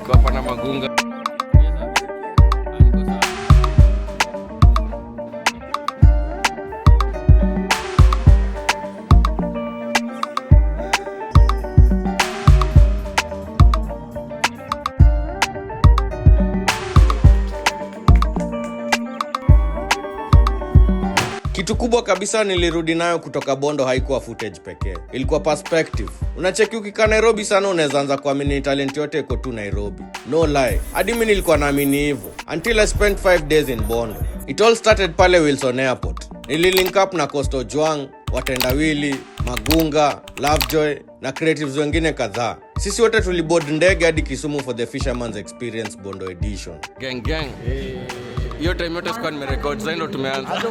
Kwa hapa na Magunga. Kitu kubwa kabisa nilirudi nayo kutoka Bondo haikuwa footage pekee, ilikuwa perspective. Unacheki, ukikaa Nairobi sana unaweza anza kuamini talent yote iko tu Nairobi. No lie, hadi mi nilikuwa naamini hivyo until I spent 5 days in Bondo. It all started pale Wilson Airport. Nililink up na Costo Juang, Watendawili, Magunga, Lovejoy na creatives wengine kadhaa. Sisi wote tuliboard ndege hadi Kisumu for the Fisherman's Experience Bondo edition. Gang gang. Hiyo time yote sikuwa nimerecord, sasa ndo tumeanza.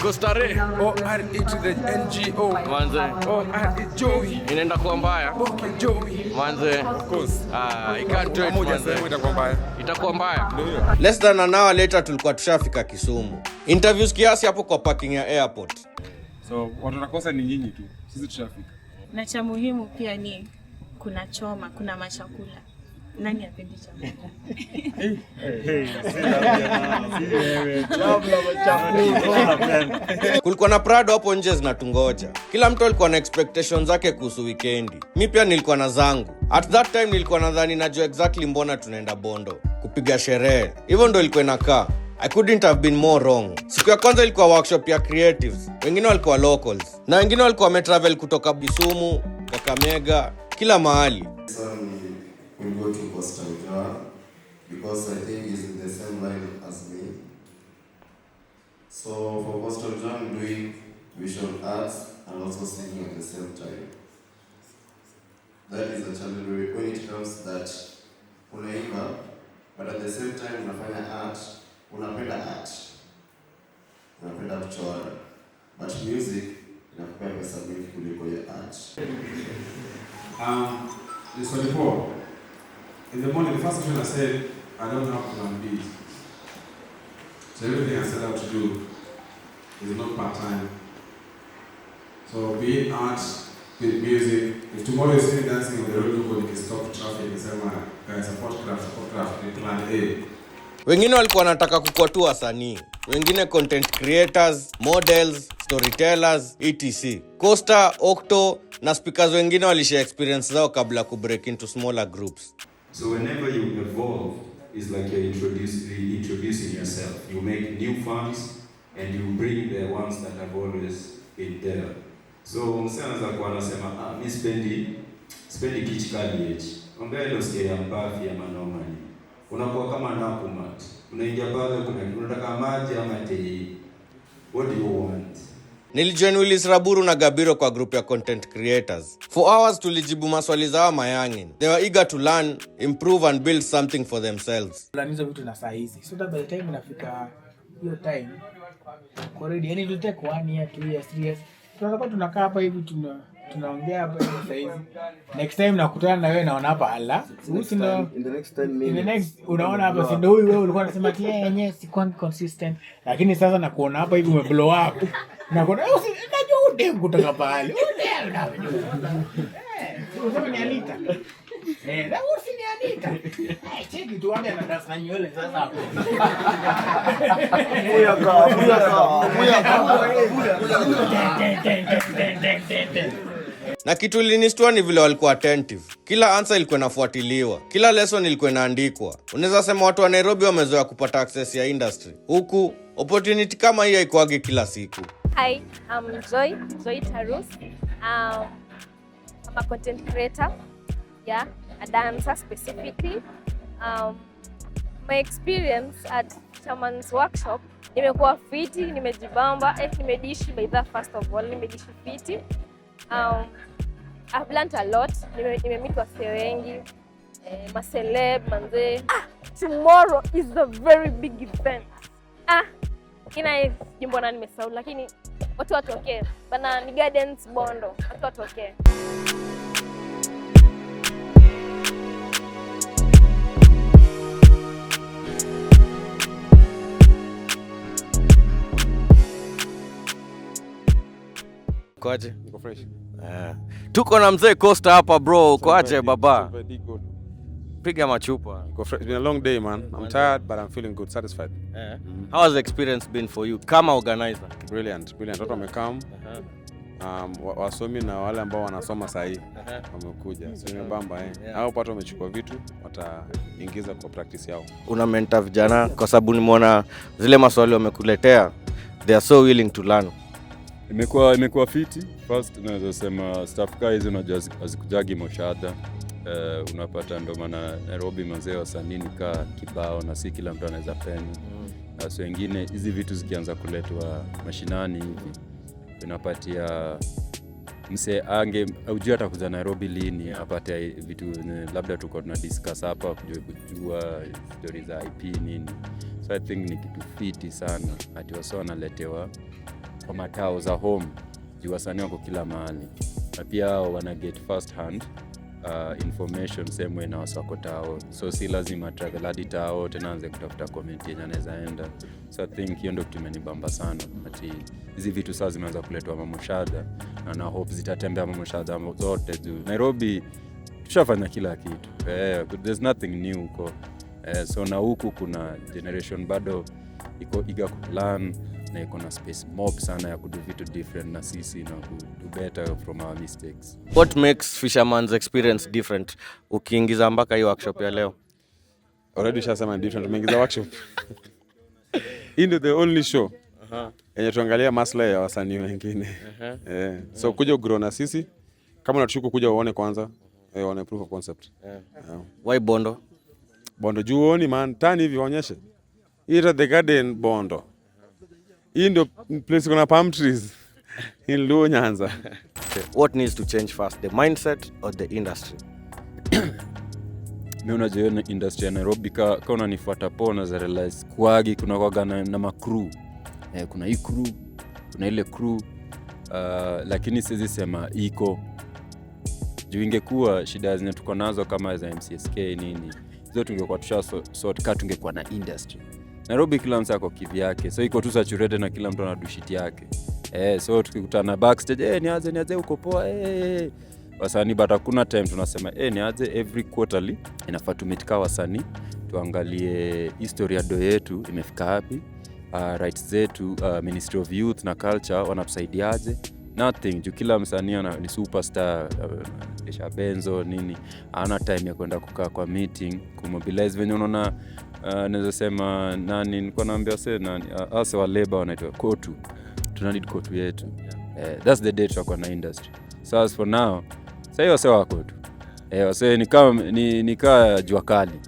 Kostare. O R E to the N G O. Manze. O R E Joey. Inaenda kuwa mbaya. Okay, Joey. Manze. Of course. Ah, I can't wait, Moja manze. sehemu itakuwa mbaya. Itakuwa mbaya. Less than an hour later tulikuwa tushafika Kisumu. Interviews kiasi hapo kwa parking ya airport. So watu wanakosa ni nyinyi tu. Sisi tushafika. Na cha muhimu pia ni kuna choma, kuna machakula. Nani apendi chakula? Kulikuwa na Prado hapo nje zinatungoja. Kila mtu alikuwa na expectations zake kuhusu weekendi. Mi pia nilikuwa na zangu. At that time nilikuwa nadhani najua exactly mbona tunaenda Bondo, kupiga sherehe. Hivyo ndo ilikuwa inakaa. I couldn't have been more wrong. Siku ya kwanza ilikuwa workshop ya creatives. Wengine walikuwa locals na wengine walikuwa wametravel kutoka Kisumu, Kakamega, kila mahali. This one will go to Costa Ojwang because I think he's in the same line as me. So for Costa Ojwang, doing visual arts and also singing at the same time. That is a challenge when it comes that unaimba but at the same time unafanya art, unapenda art, unapenda kuchora, but music inakupea pesa mingi kuliko ya art. Ni swali poa. In the morning, the first question I said, I don't have plan B. So everything I set out to do is not part-time. So be it art, be it music, if tomorrow you see me dancing on the road, nobody can stop traffic and say, guys, support craft, support craft, ni plan A. Wengine walikuwa wanataka kukua tu wasanii, wengine content creators, models, storytellers, etc. Costa, Octo na speakers wengine walishare experience zao kabla kubreak into smaller groups. So whenever you evolve, it's like you're reintroducing yourself. You make new fans and you bring the ones that have always been there. So msee anaweza kuwa anasema, "Ah, mi sipendi kitch kali h." Ongea ile usikie ya Mpafi ama normally. Unakuwa kama Nakumatt. Unaingia pale, kuna unataka maji ama tea. What do you want? Nilijoin Willis Raburu na Gabiro kwa group ya content creators. For hours tulijibu maswali zao mayangin. They were eager to learn, improve and build something for themselves. Plan hizo vitu na saa hizi, so that by the time inafika hiyo time uko ready. Yani it will take one year, 2 years, 3 years. Tunaweza tunakaa hapa hivi, tunaongea hapa hivi saa hizi, next time nakutana na wewe naona hapa, ala, huyu si ndo In the next 10 in the minutes. Next unaona hapa, si ndo huyu wewe ulikuwa unasema ati yeye yenyewe sikuangi consistent, lakini sasa nakuona hapa hivi ume blow up, nakuona najua udem kutoka pale, udem najua, useme ni Anita, na huyu si ni Anita, cheki tu ana dance na nywele sasa hapo. Buyaka, buyaka, buyaka. Ten, ten, ten, ten, ten, ten, ten. Na kitu ilinistua ni vile walikuwa attentive. Kila answer ilikuwa inafuatiliwa, kila lesson ilikuwa inaandikwa. Unaweza sema watu wa Nairobi wamezoea kupata access ya industry, huku opportunity kama hii haikuagi kila siku. Hi, I'm Joy, Joy Tarus. I'm a content creator, yeah, a dancer specifically. My experience at Chairman's workshop, nimekuwa fiti, nimejibamba, nimedishi by that first of all, nimedishi fiti. I've learned a lot. Nimemeet wasee wengi, maceleb manze. Ah, tomorrow is a very big event. Ah, ina sijui mbona nimesahau, lakini watu watokee bana, ni Gardens Bondo, watu watokee. Kwaje? Niko fresh. Eh. Tuko na mzee Costa hapa bro, kwaje baba? Piga machupa. Niko fresh. It's been a long day, man. I'm tired, but I'm feeling good, satisfied. Eh. How has the experience been for you kama organizer? Brilliant, brilliant. Watu wamekam. Wasomi na wale ambao wanasoma sahii wamekuja, so imebamba eh. Hao pato wamechukua vitu wataingiza kwa practice yao. Una mentor vijana kwa sababu nimeona zile maswali wamekuletea, they are so willing to learn. Imekuwa fiti. First naweza sema staff kaa hizi unajua hazikujagi moshadha. Unapata ndo maana Nairobi mazee wasanii ni kaa kibao na si kila mtu anaweza penya. So wengine hizi vitu zikianza kuletwa mashinani hivi unapatia mse ange ujue atakuja Nairobi lini apate vitu labda tuko tuna discuss hapa kujua stories za IP nini. So I think ni kitu fiti sana ati wasee wanaletewa kwa matao za home juu wasanii wako kila mahali na pia hao wana get first hand information same way na wasee wako tao, so si lazima travel hadi tao tena anze kutafuta comment yenye anaweza enda. So I think hiyo ndio kitu imenibamba sana ati hizi vitu sasa zimeanza kuletwa mamoshadha na na hope zitatembea mamoshadha zote juu Nairobi tushafanya kila kitu, there's nothing new huko, so na huku kuna generation bado iko eager kulearn na iko na space mob sana ya kudo vitu different na sisi na kudo better from our mistakes. What makes Fisherman's experience different ukiingiza mpaka hiyo workshop ya leo? Already ushasema ni different, tumeingiza workshop. Hii ndio the only show yenye tuangalia maslahi ya wasanii wengine. So kuja ugrow na sisi, kama unatushuku kuja uone kwanza, uone proof of concept. Yeah. Why Bondo? Bondo juu uoni man, tani hivi waonyeshe. Hii the garden Bondo. Hii ndio place kuna palm trees in Luo Nyanza. What needs to change first, the mindset or the industry? Mimi unajua hiyo industry ya Nairobi ka unanifuata poa unaweza realize kuagi kuna kwaga na macrew. Kuna hii crew, kuna ile crew, lakini siwezi sema iko juu ingekuwa shida zenye tuko nazo kama za MCSK nini hizo tungekuwa tusha sort ka tungekuwa na industry. Nairobi kila mtu ako kivyake, so iko tu saturated na kila mtu ana do shit yake. So tukikutana backstage, niaje uko poa, wasanii, but hakuna time tunasema niaje every quarterly inafaa tu meet ka wasanii tuangalie history ya do yetu imefika wapi, rights zetu, Ministry of Youth na Culture wanatusaidiaje? Nothing juu kila msanii ni superstar, esha benzo nini, hana time ya kwenda kukaa kwa meeting kumobilize venye unaona. Naweza sema nani nilikuwa naambia se nani ase wa labor wanaitwa kotu, tuna need kotu yetu. That's the day tutakuwa na industry. So as for now sasa hiyo wase wako tu, wase ni kama ni kaa jua kali,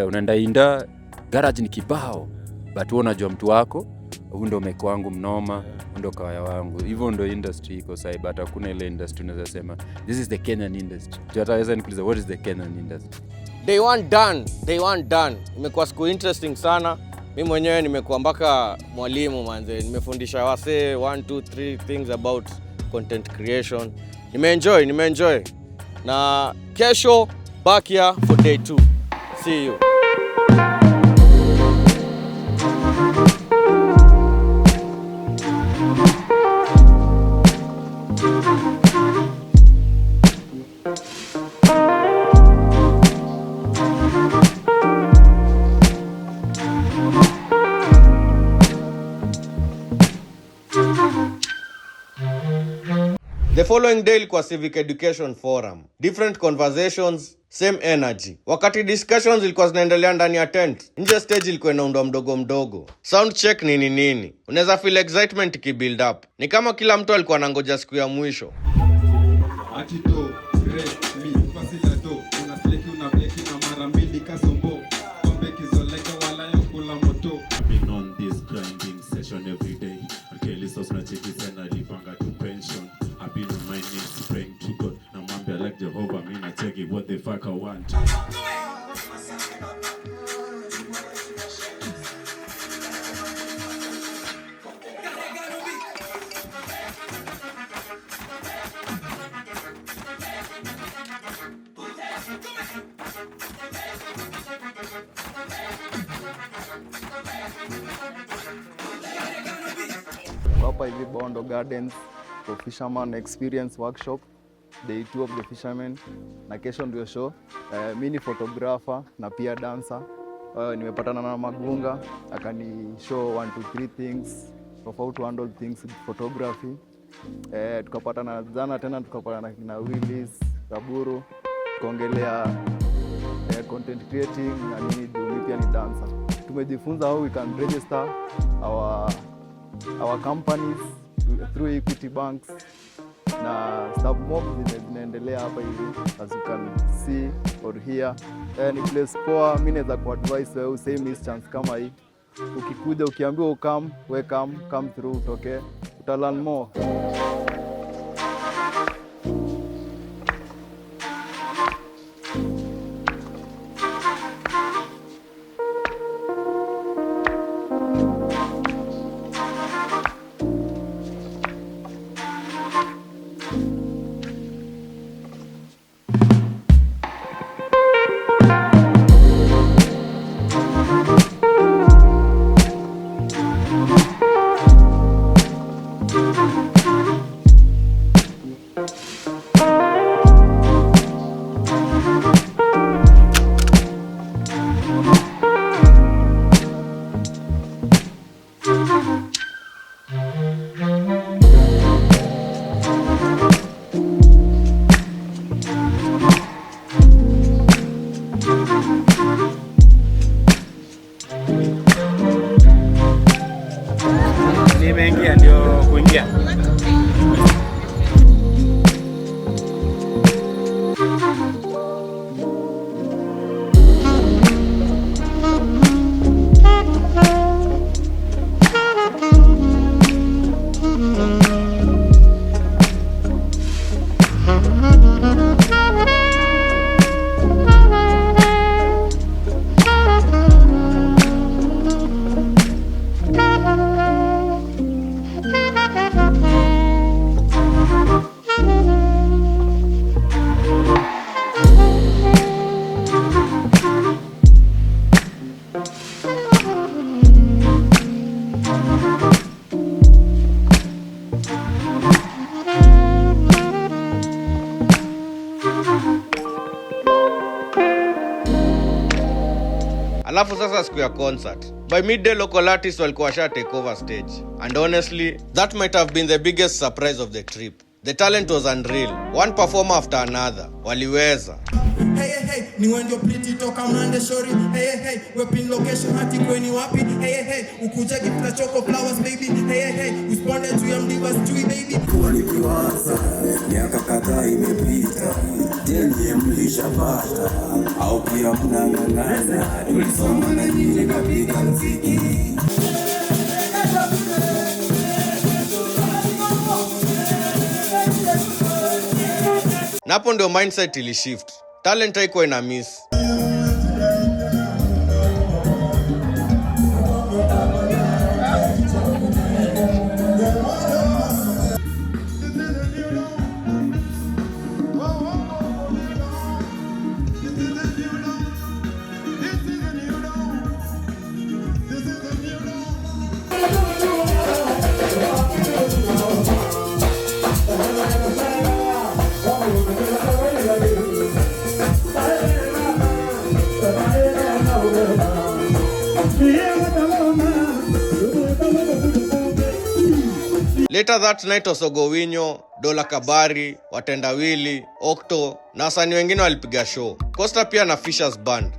unaenda inda garage ni kibao, but wewe unajua mtu wako huyu ndo meko wangu mnoma, huyu ndo kawaya wangu. Hivyo ndo industry iko sasa, but hakuna ile industry unaweza sema this is the Kenyan industry. Juu hata weza nikuuliza what is the Kenyan industry? Day one done, day one done. Imekuwa siku interesting sana. Mimi mwenyewe nimekuwa mpaka mwalimu manze, nimefundisha wasee 1 2 3 things about content creation. Nimeenjoy. Na kesho back here for day 2. See you. The following day ilikuwa Civic Education Forum. Different conversations, same energy. Wakati discussions ilikuwa zinaendelea ndani ya tent, nje stage ilikuwa inaundwa mdogo mdogo. Sound check nini nini. Unaweza feel excitement ikibuild up. Ni kama kila mtu alikuwa anangoja siku ya mwisho. Atito, re, mi, fasila do, una fleki, una bleki na mara mbili kasombo. Kombe kizoleka wala yo kula moto. I've been on this grinding session every day. Okay, lisos na cheki sana lipanga to pension. I've been on my knees praying to God. Na mwambia like Jehovah, mi na cheki what the fuck I want. Hapa hivi Bondo Gardens Tuko Fisherman Experience Workshop, day 2 of the fishermen, na kesho ndio show. Mi ni photographer na pia dancer. Nimepatana na Magunga akani show 1 2 3 things of how to handle things with photography. Tukapatana jana tena, tukapatana na Willis Raburu, tukaongelea content creating na nini, juu mi pia ni dancer. Tumejifunza how we can register our companies through Equity banks na stuff mob zinaendelea hapa hivi, as you can see or hear. Ni place poa, mi naweza kuadvise wewe usei miss chance kama hii. Ukikuja ukiambiwa ukam, we come, come through, utoke, uta learn more. Nimeingia ndio kuingia. Alafu sasa siku ya concert, by midday local artists walikuwa washa take over stage, and honestly that might have been the biggest surprise of the trip. The talent was unreal, one performer after another waliweza. Hey, hey, hey, ni wendio pretty toka Mnande shori. Hey, hey, hey, we pin location hati kweni wapi. Hey, hey, hey, ukuja gift na choco flowers baby. Hey, hey, hey, usponde juu ya mdiva sijui baby. Kuwa nikiwaza miaka kadhaa imepita, je, nyie mlishapata au pia mnang'ang'ana? Tulisoma na nyinyi kapiga mziki. Na hapo ndio mindset ilishift. Talent haikuwa ina miss. Later that night Osogowinyo, Dola Kabari, Watendawili, Octo na wasanii wengine walipiga show. Costa pia na Fishers Band.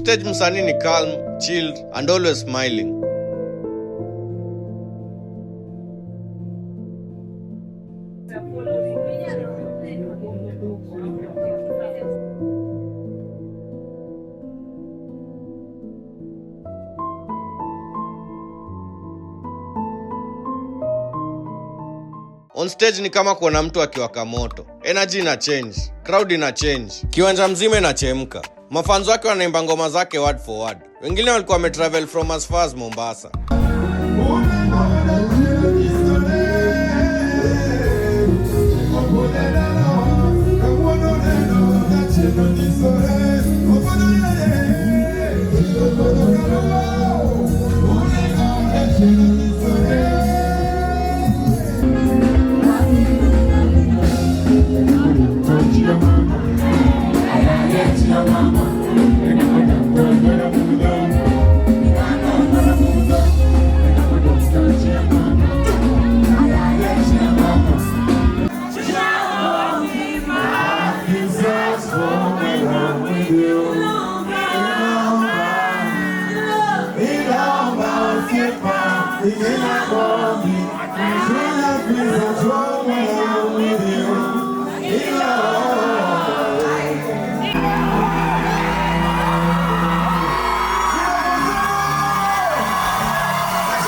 Off stage msanii ni calm, chilled and always smiling. On stage ni kama kuona mtu akiwaka moto. Energy ina change, crowd ina change, kiwanja mzima inachemka. Mafans wake wanaimba ngoma zake word for word. Wengine walikuwa wametravel from as far as Mombasa.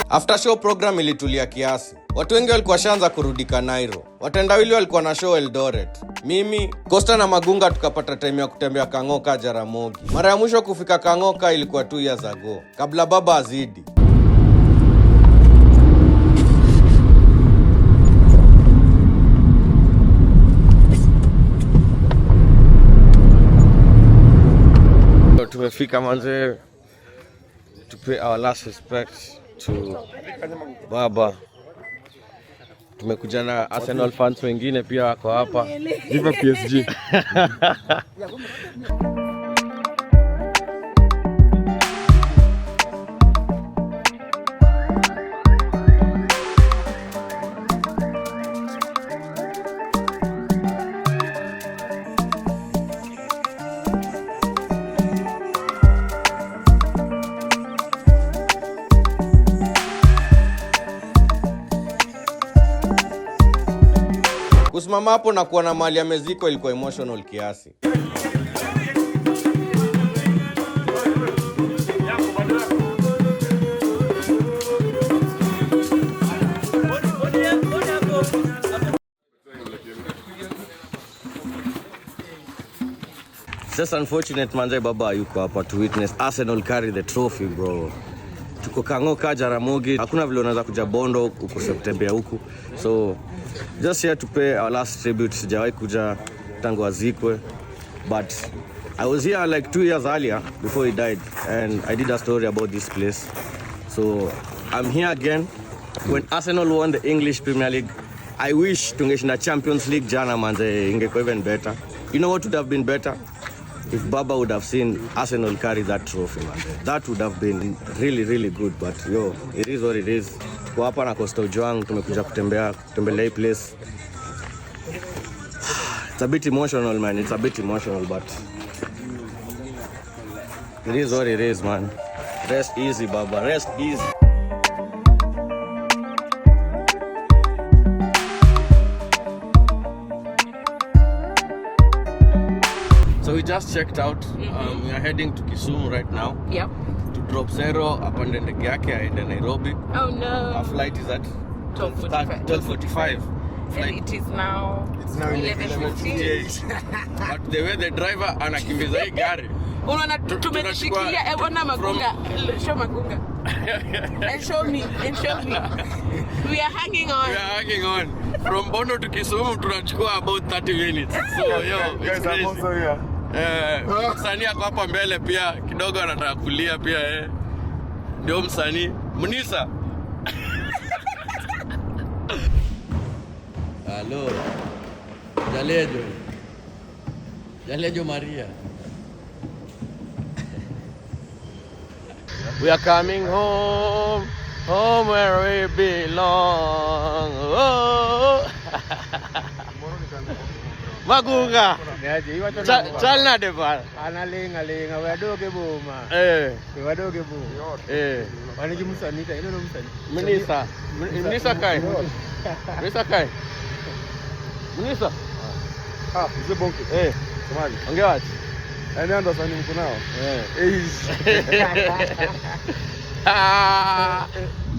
After show program ilitulia kiasi. Watu wengi walikuwa washaanza kurudi Kanairo. Watendawili walikuwa na show Eldoret. Mimi, Costa na Magunga tukapata time ya kutembea Kang'oka Jaramogi. Mara ya mwisho kufika Kang'oka ilikuwa 2 years ago, kabla baba azidi. Tumefika manze to pay our last respect to baba. Tumekuja na Arsenal fans wengine pia wako hapa. Viva PSG. Kusimama hapo na kuona mahali amezikwa ilikuwa emotional kiasi. It's just unfortunate manze baba yuko hapa to witness Arsenal carry the trophy, bro. Tuko Kang'oka Jaramogi. Hakuna vile unaweza kuja Bondo ukose kutembea huku. So just here to pay our last tribute. Sijawahi kuja tangu azikwe. But I was here like 2 years earlier before he died, and I did a story about this place. So I'm here again when Arsenal won the English Premier League. I wish tungeshinda Champions League jana manze, ingekuwa even better. You know what would have been better? If Baba would have seen Arsenal carry that trophy, man. That would have been really, really good. But yo, it is what it is. Tuko hapa na Costa Ojwang, tumekuja kutembea, kutembelea hii place. It's a bit emotional, man. It's a bit emotional, but it is what it is, man. Rest easy, Baba. Rest easy. So we just checked out. We are heading to Kisumu right now to drop Zero apande ndege yake aende Nairobi. Oh no. Our flight is at 12:45. 12:45. And it is now, It's now 11:58. But the way the driver anakimbiza hii gari. Unaona tumeshikilia, eh, ona Magunga. Show Magunga. And show me, and show me. We are hanging on. We are hanging on. From Bondo to Kisumu tunachukua about 30 minutes. So yo, it's Guys, I'm crazy. also here. Eh, msanii ako hapa mbele pia kidogo anataka kulia pia eh. Ndio msanii Mnisa. Halo. Jalejo. Jalejo Maria. We are coming home, home where we belong. Oh. Magunga. Chal nade bana? Analinga linga wadoge boma. Wadoge boma. Wanigi msanita, ile ndo msanii. Mnisa. Mnisa kai. Mnisa kai. Mnisa. Ah, mzee Bonke. Somali. Ongea wapi? Yaani ndo wasanii mko nao? Ah.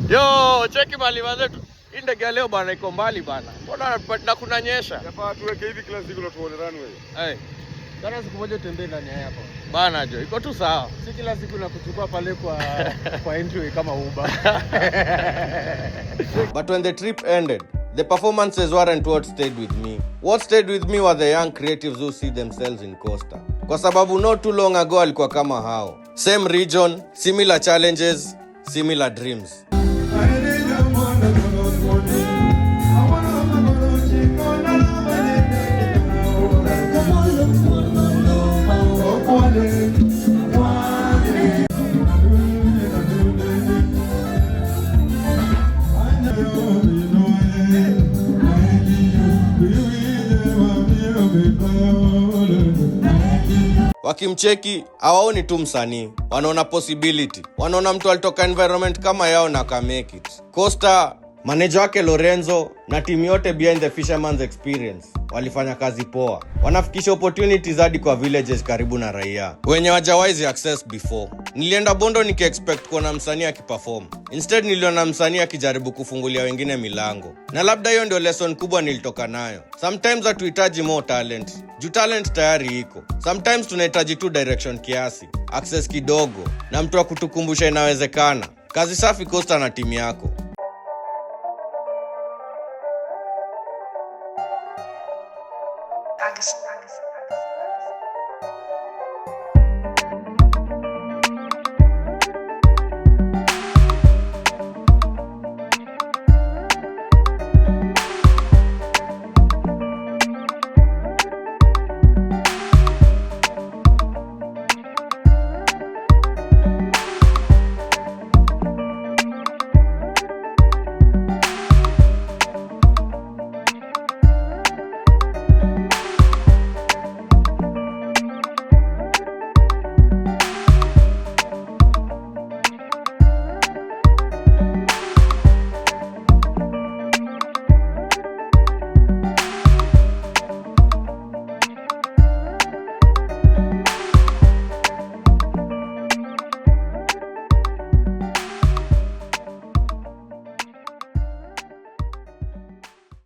Yo, cheki mali zetu. Hii ndege ya leo bana iko mbali bana. Mbona na kunanyesha? Yafaa tuweke hivi kila siku na tuone runway. Bana, siku moja utembee ndani ya hapa. Bana jo, iko tu sawa. Si kila siku na kuchukua pale kwa entry kama Uber. But when the trip ended, the performances weren't what stayed with me. What stayed with me were the young creatives who see themselves in Costa. Kwa sababu not too long ago alikuwa kama hao. Same region, similar challenges, similar dreams. Wakimcheki hawaoni tu msanii, wanaona possibility, wanaona mtu alitoka environment kama yao na akamake it. Costa, manager wake Lorenzo na timu yote behind the Fisherman's Experience walifanya kazi poa. Wanafikisha opportunities hadi kwa villages karibu na raia wenye hawajawahi access before. Nilienda Bondo nikiexpect kuona msanii akiperform. Instead niliona msanii akijaribu kufungulia wengine milango, na labda hiyo ndio lesson kubwa nilitoka nayo. Sometimes hatuhitaji more talent, juu talent tayari iko. Sometimes tunahitaji tu direction kiasi, access kidogo, na mtu wa kutukumbusha inawezekana. Kazi safi, Costa na timu yako.